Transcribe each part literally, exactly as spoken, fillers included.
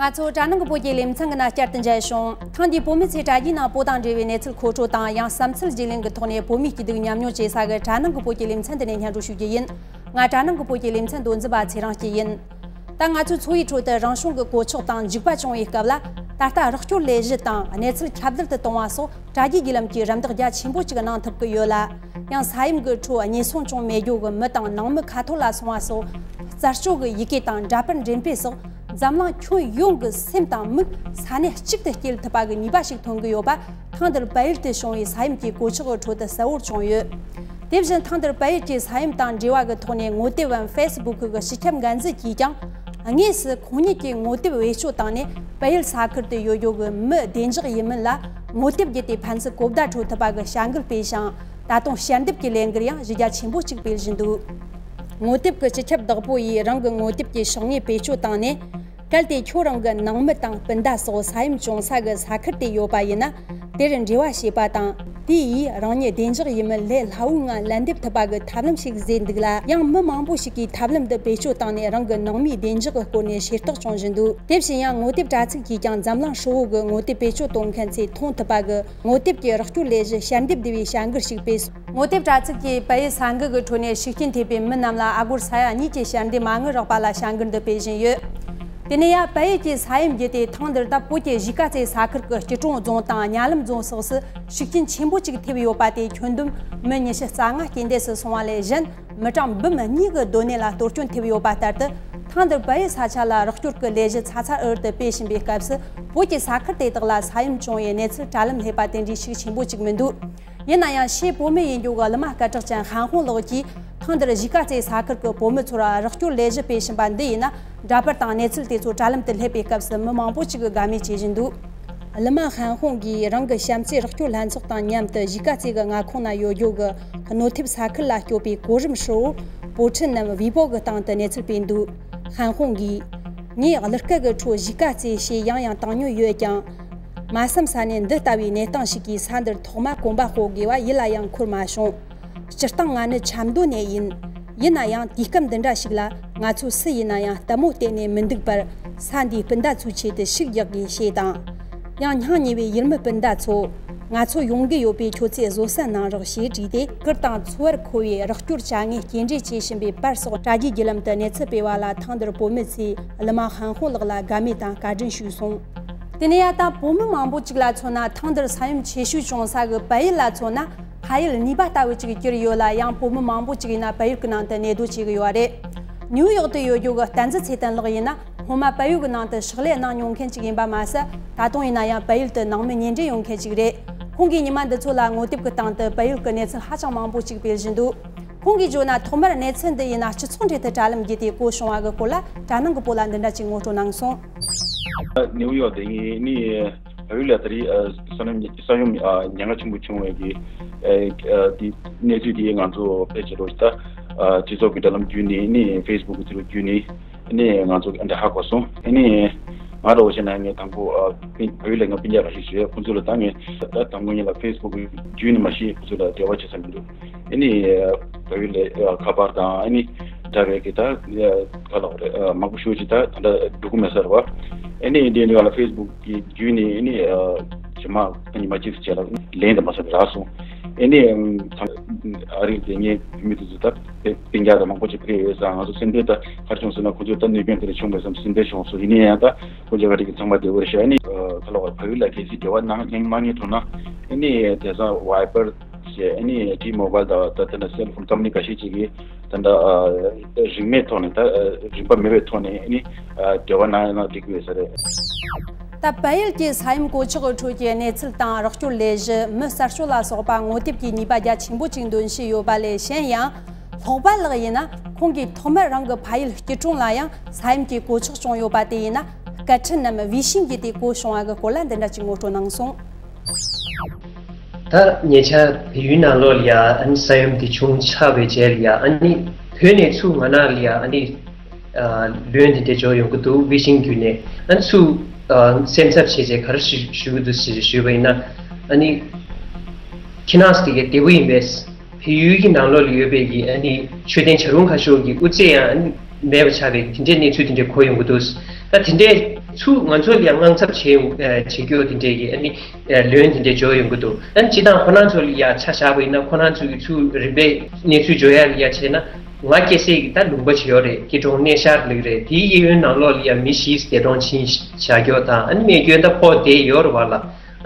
ང་ཚོ་དྲ་ནང་གི་བོད་ཀྱི་ལེ་ཚན་གྱི་ནང་བསྐྱར་དུ་མཇལ་བྱུང་། ཐེངས་འདིའི་བོད་མི་ཚོས་དྲ་རྒྱའི་ནང་བོད་དང་འབྲེལ་བའི་གནས་ཚུལ་མཁོ་སྤྲོད་དང་། ཡང་བསམ་ཚུལ་བརྗེ་ལེན་གྱི་ཐོག་ནས་བོད་མིའི་སྐྱིད་སྡུག་མཉམ་མྱོང་བྱེད་ས་གི་དྲ་ནང་གི་བོད་ཀྱི་ལེ་ཚན་འདི་ནས་སྙན་སྒྲོན་ཞུ་རྒྱུ་ཡིན། ང་དྲ་ནང་གི་བོད་ཀྱི་ལེ་ཚན་མདོ་འཛིན་པ་ཚེ་རིང་སྐྱིད་ཡིན། ད་ང་ཚོའི་འཚོ་བའི་ཁྲོད་དུ་རང་བྱུང་གི་གོད་ཆག་དང་འཇིགས་པ་བྱུང་བའི་སྐབས་ལ། ད་ལྟ་རོགས་སྐྱོར་ལས་གཞི་དང་གནས་ཚུལ་ཁྱབ་གདལ་དུ་གཏོང་བ་སོགས་དྲ་རྒྱའི་བརྒྱུད་ལམ་གྱིས་རམ་འདེགས་རྒྱ་ཆེན་པོ་ཅིག་གནང་ཐུབ་ཀྱི་ཡོད་ལ། ཡང་ས་ཡོམ་གྱི་ཁྲོད་ཉེན་སྲུང་བྱུང་མེད་རྒྱུ་གི་མི་དང་ནང་མི་ཁ་ཐོར་ལ་སོང་བ་སོགས་རྩད་གཅོད་ཀྱི་ཡི་གེ་དང་འདྲ་པར་འགྲེམས་སྤེལ་སོགས་འཛམ་གླིང་ཁྱོན་ཡོངས་ཀྱི་སེམས་དང་མིག་ས་གནས་གཅིག་ཏུ་སྐྱེལ་ཐུབ་པ་གི་ནུས་པ་ཞིག་ཐོན་གྱི་ཡོད་པ། ཐེངས་འདིར་བལ་ཡུལ་དུ་བྱུང་བའི་ས་ཡོམ་གྱི་གོད་ཆག་གི་ཁྲོད་དུ་གསལ་བོར་བྱུང་ཡོད། དེ་བཞིན་ཐེངས་འདིར་བལ་ཡུལ་གྱི་ས་ཡོམ་དང་འབྲེལ་བ་གི་ཐོག་ནས་ངོ་དེབ་བམ་ཕེ་སི་བུག་གི་སྤྱི་ཁྱབ་འགན་འཛིན་གྱིས་ཀྱང་། དངོས་སུ་ཁོང་ཉིད་ཀྱིས་ངོ་དེབ་བེད་སྤྱོད་བཏང་ནས་བལ་ཡུལ་ས་ཁུལ་དུ་ཡོད་རྒྱུ་གི་མི་བདེ་འཇགས་ཡིན་མིན་ལ་ངོ་དེབ་བརྒྱུད་དེ་ཕན་ཚུན་གོ་བརྡ་འཕྲོད་ཐུབ་པ་གི་བྱ་འགུལ་སྤེལ་ཞིང་། ད་དུང་ཞལ་འདེབས་ཀྱི་ལས་འགུལ་ཡང་གཞི་རྒྱ་ཆེན་པོ་གཅིག་སྤེལ་བཞིན་འདུག་ངོ་དེབ་ཀྱི་སྤྱི་ཁྱབ་བདག་པོ་ཡིས་རང་གི་ངོ་དེབ་ཀྱི་ཕྱག་དངོས་བེད་སྤྱོད་བཏང་ནས། གལ་ཏེ་ཁྱོད་རང་གི་ནང་མི་དང་སྤུན་ཟླ་སོགས་ས་ཡོམ་བྱུང་ས་གི་ས་ཁུལ་དེ་ཡོད་པ་ཡིན་ན། དེར་འབྲེལ་བ་བྱེད་པ་དང་། དེ་ཡིས་རང་ཉིད་བདེ་འཇགས་ཡིན་མིན་ལས་སླ་བོའི་ངང་ལན་འདེབས་ཐུབ་པ་གི་ཐབས་ལམ་ཞིག་བཟོས་འདུག་ལ། ཡང་མི་མང་པོ་ཞིག་གིས་ཐབས་ལམ་འདི་བེད་སྤྱོད་བཏང་ནས་རང་གི་ནང་མིའི་བདེ་འཇགས་ཀྱི་སྐོར་ནས་ཤེས་རྟོགས་བྱུང་བཞིན་འདུག་དེ་བཞིན་ཡང་ངོ་དེབ་དྲ་ཚིགས་ཀྱིས་ཀྱང་འཛམ་གླིང་ཧྲིལ་བོ་གི་ངོ་དེབ་བེད་སྤྱོད་གཏོང་མཁན་ཚོས་མཐོང་ཐུབ་པ་གི་ངོ་དེབ་ཀྱི་རོགས་སྐྱོར་ལས་གཞི་ཞལ་འདེབས་བསྡུ་བའི་བྱ་འགུལ་ཞིག་སྤེལ། ངོ་དེབ་དྲ་ཚིགས་ཀྱིས་བལ་ཡུལ་ས་འགུལ་གྱི་ཁྲོད་ནས་ཤུགས་རྐྱེན་ཐེབས་པའི་མི་རྣམས་ལ་ཨ་སྒོར་ས་ཡ་གཉིས་ཀྱི་ཞལ་འདེབས་མ་དངུལ་རག་པ་ལ་བྱ་འགུལ་འདི་སྤེལ་བཞིན་ཡོད། དེ་ནས་ཡང་བལ་ཡུལ་གྱི་ས་ཡོམ་བརྒྱུད་དེ་ཐེངས་འདིར་ད་བོད་ཀྱི་གཞིས་ཀ་རྩེ་ས་ཁུལ་གྱི་སྐྱིད་གྲོང་རྫོང་དང་གཉའ་ལམ་རྫོང་སོགས་སུ་ཤུགས་རྐྱེན་ཆེན་པོ་ཅིག་ཐེབས་ཡོད་པ་དེས་ཁྱོན་བསྡོམས་མི་ཉི་ཤུ་རྩ་ལྔ་རྐྱེན་འདས་སུ་སོང་བ་ལས་གཞན། མི་གྲངས་འབུམ་གཉིས་ཀྱི་སྡོད་གནས་ལ་གཏོར་སྐྱོན་ཐེབས་ཡོད་པ་ལྟར་དུ། ཐེངས་འདིར་བལ་ཡུལ་ས་ཆ་ལ་རོགས་སྐྱོར་གྱི་ལས་གཞི་ཚ་ཚ་འུར་འུར་དུ་སྤེལ་བཞིན་པའི་སྐབས་སུ། བོད་ཀྱི་ས་ཁུལ་དེ་དག་ལ་ས་ཡོམ་བྱུང་བའི་གནས་ཚུལ་དྲ་ལམ་སླེབས་པ་དེ་འདྲའི་ཤུགས་ཆེན་པོ་ཅིག་མི་འདུག་ཡིན་ན་ཡང་ཕྱིའི་བོད་མི་ཡིན་རྒྱུ་གི་གླུ་མ་སྐད་གྲགས་ཅན་ཧན་ཧོང་ལགས་ཀྱིས། ཐེངས་འདིར་གཞིས་ཀ་རྩེའི་ས་ཁུལ་གྱི་བོད་མི་ཚོར་རོགས་སྐྱོར་ལས་གཞི་སྤེལ་བཞིན་པ་འདི་ཡིན་ན། འདྲ་པར་དང་གནས་ཚུལ་དེ་ཚོ་དྲ་ལམ་དུ་སླེབས་པའི་སྐབས་སུ་མི་མང་པོ་ཅིག་གིས་དགའ་མོས་བྱེད་བཞིན་འདུག་གླུ་མ་ཧན་ཧོང་གིས་རང་གི་བྱམས་བརྩེའི་རོགས་སྐྱོར་ལྷན་ཚོགས་དང་མཉམ་དུ་གཞིས་ཀ་རྩེ་གི་མངའ་ཁོངས་ན་ཡོད་རྒྱུ་གི་གནོད་ཐེབས་ས་ཁུལ་ལ་སྐྱོད་པའི་གོ་རིམ་ཧྲིལ་བོར་པོ་ཁྲི་ནམ་ཝི་པོ་གི་སྟེང་དུ་གནས་ཚུལ་སྤེལ་འདུག་ཧན་ཧོང་གིས། ངས་གླུ་སྐད་ཀྱི་ཁྲོད་གཞིས་ཀ་རྩེ་ཞེས་ཡང་ཡང་བཏང་མྱོང་ཡོད་ཀྱང་། མ་བསམ་ས་ནས་འདི་ལྟ་བུའི་གནས་སྟངས་ཤིག་གིས་ས་འདིར་ཐོག་མ་གོམ་པ་སྤོ་དགོས་པ་ཡིད་ལ་ཡང་འཁོར་མ་བྱུང་། སྤྱིར་བཏང་ང་ནི་ཆབ་མདོ་ནས་ཡིན། ཡིན་ན་ཡང་དུས་སྐབས་འདི་འདྲ་ཞིག་ལ་ང་ཚོ་སུ་ཡིན་ན་ཡང་ལྟད་མོ་བལྟས་ནས་མི་འདུག་པར། ས་འདིའི་སྤུན་ཟླ་ཚོའི་ཆེད་དུ་ཤུགས་རྒྱག་དགོས་ཞེས་དང་། ཡང་སྙིང་ཉེ་བའི་ཡུལ་མི་སྤུན་ཟླ་ཚོ། ང་ཚོ་ཡོང་གི་ཡོད་པས་ཁྱོད་ཚོས་བཟོད་བསྲན་གནང་རོགས་ཞེས་བྲིས་ཏེ། བཀུར་དང་འཚོ་བར་མཁོ་བའི་རོགས་སྐྱོར་བྱ་དངོས་སྐྱེལ་འདྲེན་བྱེད་བཞིན་པའི་པར་སོགས་དྲ་རྒྱའི་བརྒྱུད་ལམ་དུ་གནས་ཚུལ་སྤེལ་བ་ལ། ཐེངས་འདིར་བོད་མི་ཚོས་གླུ་མ་ཧན་ཧོ་ལགས་ལ་དགའ་མོས་དང་བཀའ་དྲིན་ཞུས་སོང་། དེ་ནས་ཡང་ད་བོད་མི་མང་པོ་ཅིག་ལ་མཚོན་ན། ཐེངས་འདིར་ས་ཡོམ་ཆེ་ཤོས་བྱུང་ས་གི་བལ་ཡུལ་ལ་མཚོན་ན། ཕ་ཡུལ་ནུས་པ་ལྟ་བུ་ཅིག་གྱུར་ཡོད་ལ། ཡང་བོད་མི་མང་པོ་ཅིག་ཡིན་ན་བལ་ཡུལ་གྱི་ནང་དུ་གནས་སྡོད་བྱེད་ཀྱི་ཡོད་རེད། ནིའུ་ཡོག་ཏུ་ཡོད་རྒྱུ་གི་བསྟན་འཛིན་ཚེ་བརྟན་ལགས་ཡིན་ན། སྔོན་མ་བལ་ཡུལ་གྱི་ནང་དུ་ཕྱག་ལས་གནང་མྱོང་མཁན་ཅིག་ཡིན་པ་མ་ཟད། ད་དུང་ཡིན་ན་ཡང་བལ་ཡུལ་དུ་ནང་མི་གཉེན་འབྲེལ་ཡོད་མཁན་ཅིག་རེད། ཁོང་གིས་ཉི་མ་འདི་ཚོ་ལ་ངོ་དེབ་ཀྱི་སྟེང་དུ་བལ་ཡུལ་གྱི་གནས་ཚུལ་ཧ་ཅང་མང་པོ་ཅིག་སྤེལ་བཞིན་འདུག་ཁོང་གིས་བརྗོད་ན། ཐོག་མར་གནས་ཚུལ་འདི་ཡིན་ན་སྤྱི་ཚོགས་འབྲེལ་དུ་དྲ་ལམ་བརྒྱུད་དེ་བཀོད་བྱུང་བ་གི་སྐོར་ལ་དྲ་ནང་གི་བོད་ལ་འདི་འདྲ་ཅིག་ངོ་སྤྲོད་གནང་སོང་། ནིའུ་ཡོག་དེ་ངས་ནི་བལ་ཡུལ་ལ་ད་རེས་ས་ཡོམ་ས་ཡོམ་ཉེན་ཁ་ཆེན་པོ་བྱུང་བའི་གི་དེ་གནས་ཚུལ་དེ་ང་ཚོ་ཕལ་ཆེར་ད་སྤྱི་ཚོགས་ཀྱི་དྲ་ལམ་བརྒྱུད་ནས་ནི་ཕེ་སི་བུག་གི་དེ་ལ་བརྒྱུད་ནས། ཨ་ནི་ང་ཚོ་འདི་ཧ་གོ་སོང་། ཨ་ནི་ང་རང་བྱས་ན་ངས་དང་པོ་ཨ་བོད་ལས་ང་སྤུན་ཀྱག་ཁ་ཤས་ཤིག་ཁོང་ཚོ་ལ་ད་ངས་ད་དང་པོ་ཉིད་ལ་ཕེ་སི་བུག་བརྒྱུད་ནས་མ་ཤེས་ཁོང་ཚོ་ལ་འབྲེལ་བ་བྱེད་ས་མི་འདུག་ཨ་ནི་བོད་ལས་ཁ་པར་དང་ཨ་ནི་འདྲ་བའི་གི་ད་ག་ལ་རེད་མང་པོ་ཤོས་ཅིག་ད་ད་ལྟ་འགྲོ་གི་མེད་ས་རེད་བ། ཨ་ནི་འདི་ནི་ང་ལ་ཕེ་སི་བུག་གི་བརྒྱུད་ནས་ཨ་ནི་ཇེ་མང་ཉི་མ་གཅིག་བྱས་ལ་ལན་དུ་མ་སོང་རག་སོང་། ཨ་ནི་ཨ་རིག་དེ་ངས་བུད་མེད་དེ་ཚོ་ད། སྤུན་ཀྱག་དང་མང་པོ་ཅིག་ཕེབས་ཡོད་ཙང་ང་ཚོ་སེམས་ཁྲལ་ད་ག་རེ་བྱུང་ཟེར་ན་ཁོ་ཚོས་ད་གནོད་སྐྱོན་དེ་འདྲ་བྱུང་བས་བསམ་སེམས་ཁྲལ་བྱུང་སོང་། ཡིན་ན་ཡང་ད་ཁོ་ཚོ་ག་རེ་གི་ཚང་མ་བདེ་པོ་རེད་ཤག་ཨ་ནི་ཁ་ལོ་བ་ཕ་ཡུལ་ལ་གལ་སྲིད་འབྲེལ་བ་གནང་གནང་མ་གནང་ཐུབ་ན་ཨ་ནི་དེང་སང་ཝའི་པར་བྱས་ཨ་ནི་ཊི་མོ་བཱལ་དང་ད་དེ་འདྲ་སེལ་ཕོན་ཀམ་པ་ནི་འགའ་ཤས་ཅིག་གིས་ད་འདྲ་རིན་མེད་ཐོག་ནས་ད་རིན་པ་མེད་པའི་ཐོག་ནས་ཨ་ནི་འབྲེལ་བ་གནང་ན་འགྲིག་གི་ཡོད་ས་རེད། ད་བལ་ཡུལ་གྱི་ས་ཡོམ་གོད་ཆག་གི་ཁྲོད་ཀྱི་གནས་ཚུལ་དང་རོགས་སྐྱོར་ལས་གཞི། མི་གསར་སྐྱོད་ལ་སོགས་པ་ངོ་དེབ་ཀྱི་ནུས་པ་རྒྱ་ཆེན་པོ་ཅིག་འདོན་བཞིན་ཡོད་པ་ལས་གཞན་ཡང་། ལྷག་པ་ལགས་ཡིན་ན་ཁོང་གིས་ཐོག་མར་རང་གི་ཕ་ཡུལ་སྐྱིད་གྲོང་ལ་ཡང་ས་ཡོམ་གྱི་གོད་ཆག་བྱུང་ཡོད་པ་དེ་ཡིན་ན་སྐད་འཕྲིན་ནམ་བི་ཤིང་གི་དེ་གོ་བྱུང་བ་གི་སྐོར་ལ་འདི་འདྲ་ཅིག་ངོ་སྤྲོད་གནང་སོང་། ད་ཉེ་ཆར་བལ་ཡུལ་ནང་ལོགས་ལ་ཡ་ཨ་ནི་ས་ཡོམ་དེ་བྱུང་ཚར་བའི་རྗེས་ལ་ཡ་ཨ་ནི་བོད་ནས་ཚུར་ང་ན་ལ་ཡ་ཨ་ནི་ལོན་དེ་འདྲ་འབྱོར་ཡོང་གི་འདུག་བི་ཤིང་བརྒྱུད་ནས་ཨ་ནི་ཚུར་སེམས་འཚབ་བྱས་རྗེས་ག་རེ་ཞུ་ཞུ་གི་འདུག་ཞེས་ཞུས་པ་ཡིན་ན་ཨ་ནི་ཁྱེད་རང་ཚོ་དེ་གའི་བདེ་པོ་ཡིན་པས། བལ་ཡུལ་གྱི་ནང་ལོགས་ལ་ཡོད་པའི་གི་ཨ་ནི་མཆོད་རྟེན་བྱ་རུང་ཁ་ཤོར་གྱི་དབུ་རྩེ་ཡང་ཨ་ནི་མེད་པ་ཆགས་པའི་དེ་འདྲའི་གནས་ཚུལ་དེ་འདྲ་གོ་ཡོང་གི་འདུག་ད་དེ་འདྲའི་ ཚུར་ང་ཚོ་ལ་ཡང་དངངས་འཚབ་བྱེད་བྱེད་རྒྱུ་དེ་འདྲས་ཀྱི་ཨ་ནི་ལོན་དེ་འདྲས་འབྱོར་ཡོང་གི་འདུག་ཨ་ནི་སྤྱི་བཏང་ཁོ་རང་ཚོ་ལ་ཡང་ཆ་བཞག་པ་ཡིན་ན་ཁོ་རང་ཚོ་གི་ཚུར་རིམ་པས་གནས་ཚུལ་འབྱོར་ཡ་ལ་ཡང་བྱས་ན་ང་སྐྱེ་སའི་གི་ད་ལུང་པ་ཅིག་ཡོད་རེད། སྐྱིད་གྲོང་གནས་ཤར་ལིག་རེད། དེའི་གཡས་གཡོན་ནང་ལོགས་ལ་ཡང་མི་བཞི་འདས་གྲོངས་ཕྱིན་བཞག་རྒྱུ་དང་ཨ་ནི་རྨས་སྐྱོན་ད་ཕོག་བསྡད་ཡོད་རེད་བ་ལ།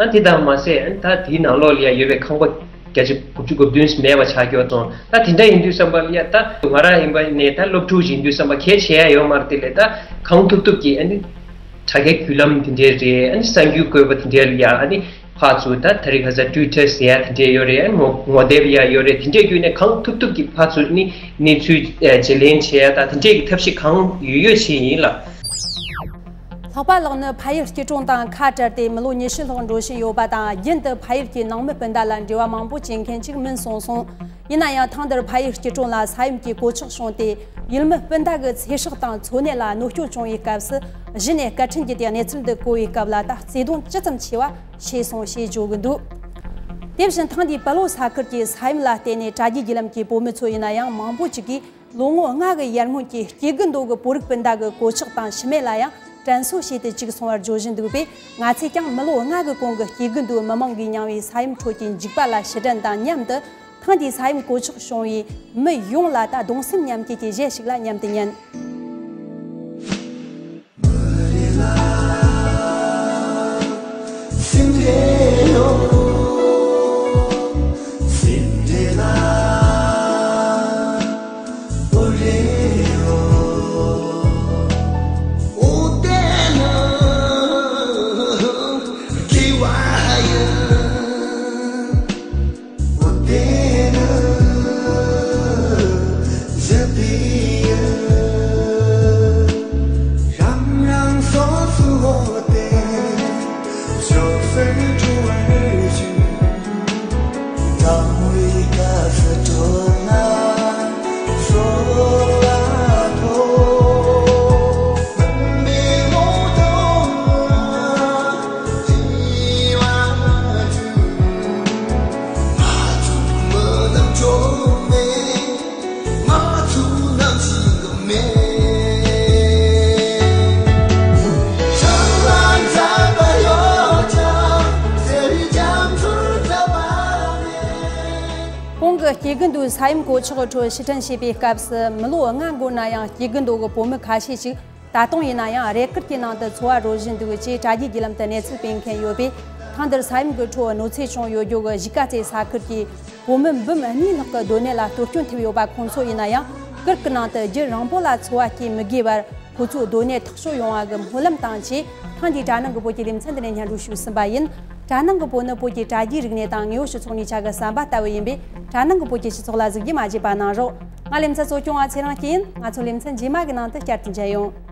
ཨ་དེ་དང་མ་ཟད་ཨ་ད་དེའི་ནང་ལོགས་ལ་ཡང་ཡོད་པའི་ཁང་པ་བརྒྱ་ཆ་དགུ་བཅུ་གོ་བདུན་མེད་པ་ཆགས་ཀྱོག་སོང་། ད་དེ་འདྲ་ཡིན་དུས་ཙམ་པ་ལ་ཡ་ད་ང་རང་ཡིན་པ་ནས་ད་སློབ་ཕྲུག་ཡིན་དུས་ཙམ་པ་གལ་ཆེ་ཡ་ཡོད་མ་རེད། དེ་ལས་ད་གང་ཐུབ་ཐུབ་ཀྱིས་ཨ་ནི་དྲ་རྒྱའི་བརྒྱུད་ལམ་དེ་འདྲས་རེད། ཨ་ནི་གསར་འགྱུར་བཀོད་པ་དེ་འདྲས་ལ་ཡ་ཨ་ནི་ཕར་ཚུར་ད་དེ་རིང་ཁ་སང་ཊུའི་ཊར་ཟེར་ཡ་དེ་འདྲས་ཡོད་རེད། ཨ་ནི་ངོ་ངོ་དེབ་ཡ་ཡོད་རེད། དེ་འདྲས་བརྒྱུད་ནས་གང་ཐུབ་ཐུབ་ཀྱིས་ཕར་ཚུར་ནི་གནས་ཚུལ་བརྗེ་ལེན་བྱེད་ཡ་ད་དེ་འདྲས་ཀྱི་ཐབས་ཤེས་གང་ཡོད་ཡོད་བྱས་ཡིན་ལ། ལྷག་པ་ལགས་ནི་ཕ་ཡུལ་སྐྱིད་གྲོང་དང་ཁ་བྲལ་ཏེ་མི་ལོ་ཉི་ཤུ་ལྷག་འགྲོ་བཞིན་ཡོད་པ་དང་རྒྱུན་དུ་ཕ་ཡུལ་གྱི་ནང་མི་སྤུན་ཟླ་ལ་འབྲེལ་བ་མང་པོ་བྱེད་མཁན་ཅིག་མིན་གསུངས་སོང་། ཡིན་ན་ཡང་ཐེངས་འདིར་ཕ་ཡུལ་སྐྱིད་གྲོང་ལ་ས་ཡོམ་གྱི་གོད་ཆག་བྱུང་སྟེ་ཡུལ་མི་སྤུན་ཟླ་གི་ཚེ་སྲོག་དང་འཚོ་གནས་ལ་གནོད་སྐྱོན་བྱུང་བའི་སྐབས་སུ་གཞི་ནས་བཀའ་དྲིན་གྱིས་དེ་གནས་ཚུལ་འདི་གོ་བའི་སྐབས་ལ་ད་བརྩེ་དུང་ཇི་ཙམ་ཆེ་བ་ཆེ་སོང་ཞེས་བརྗོད་ཀྱི་འདུག་དེ་བཞིན་ཐེངས་འདིའི་སྤོ་ལོ་ས་ཁུལ་གྱི་ས་ཡོམ་ལ་བརྟེན་ནས་དྲ་རྒྱའི་བརྒྱུད་ལམ་གྱི་བོད་མི་ཚོ་ཡིན་ན་ཡང་མང་པོ་ཅིག་གིས། ལོ་ངོ་ལྔ་གི་ཡར་སྔོན་གྱི་སྐྱེ་རྒུ་མདོ་གི་བོད་རིགས་སྤུན་ཟླ་གི་གོད་ཆག་དང་ཤི་རྨས་ལ་ཡང་དྲན་གསོ་བྱས་ཏེ་བཅུག་སོང་བར་བརྗོད་བཞིན་འདུག་པས། ང་ཚོས་ཀྱང་མི་ལོ་ལྔ་གི་གོང་གི་སྐྱེ་རྒུ་མདོའི་མི་མང་གིས་མྱངས་པའི་ས་ཡོམ་ཁྲོད་ཀྱི་འཇིགས་པ་ལ་ཞི་དྲན་དང་མཉམ་དུ་ཐེངས་འདིའི་ས་ཡོམ་གོད་ཆག་བྱུང་བའི་མི་ཡོངས་ལ་ད་གདུང་སེམས་མཉམ་སྐྱེད་ཀྱི་གཞས་ཤིག་ལ་མཉམ་དུ་ཉན། གོང་གི་སྐྱེ་རྒུ་མདོའི་ས་ཡོམ་གོད་ཆག་ཁྲོད་ཕྱིར་དྲན་བྱེད་པའི་སྐབས་སུ་མི་ལོ་ལྔ་འགོར་ན་ཡང་སྐྱེ་རྒུ་མདོ་གི་བོད་མི་ཁ་ཤས་ཤིག་ད་དུང་ཡིན་ན་ཡང་རས་དཀར་གྱི་ནང་དུ་འཚོ་བ་རོལ་བཞིན་འདུག་ཅེས་དྲ་རྒྱའི་བརྒྱུད་ལམ་དུ་གནས་ཚུལ་སྤེལ་མཁན་ཡོད་པས། ཐེངས་འདིར་ས་ཡོམ་གྱི་ཁྲོད་གནོད་འཚེ་བྱུང་ཡོད་རྒྱུ་གི་གཞིས་ཀ་རྩེ་ས་ཁུལ་གྱི་བོད་མི་འབུམ་གཉིས་ལྷག་གི་སྡོད་གནས་ལ་གཏོར་སྐྱོན་ཐེབས་ཡོད་པ་ཁོང་ཚོ་ཡིན་ན་ཡང་། གུར་གྱི་ནང་དུ་རྒྱུན་རིང་པོ་ལ་འཚོ་བ་སྐྱེལ་མི་དགོས་པར་ཁོ་ཚོའི་སྡོད་གནས་ཐག་གཅོད་ཡོང་བ་གི་སྨོན་ལམ་དང་བཅས། ཐེངས་འདིའི་དྲ་ནང་གི་བོད་ཀྱི་ལེ་ཚན་འདི་ནས་སྙན་སྒྲོན་ཞུས་ཟིན་པ་ཡིན། དྲ་ནང་གི་བོད་ནི་བོད་ཀྱི་དྲ་རྒྱའི་རིག་གནས་དང་དངོས་ཡོད་སྤྱི་ཚོགས་གཉིས་ཆ་གི་ཟམ་པ་ལྟ་བུ་ཡིན་པས། དྲ་ནང་གི་བོད་ཀྱི་སྤྱི་ཚོགས་ལ་གཟིགས་རྒྱུ་མ་བརྗེད་པ་གནང་རོགས། ང་ལེ་ཚན་གཙོ་སྐྱོང་བ་ཚེ་རིང་སྐྱིད་ཡིན། ང་ཚོ་ལེ་ཚན་རྗེས་མ་གི་ནང་དུ་བསྐྱར་དུ་མཇལ་ཡོང་།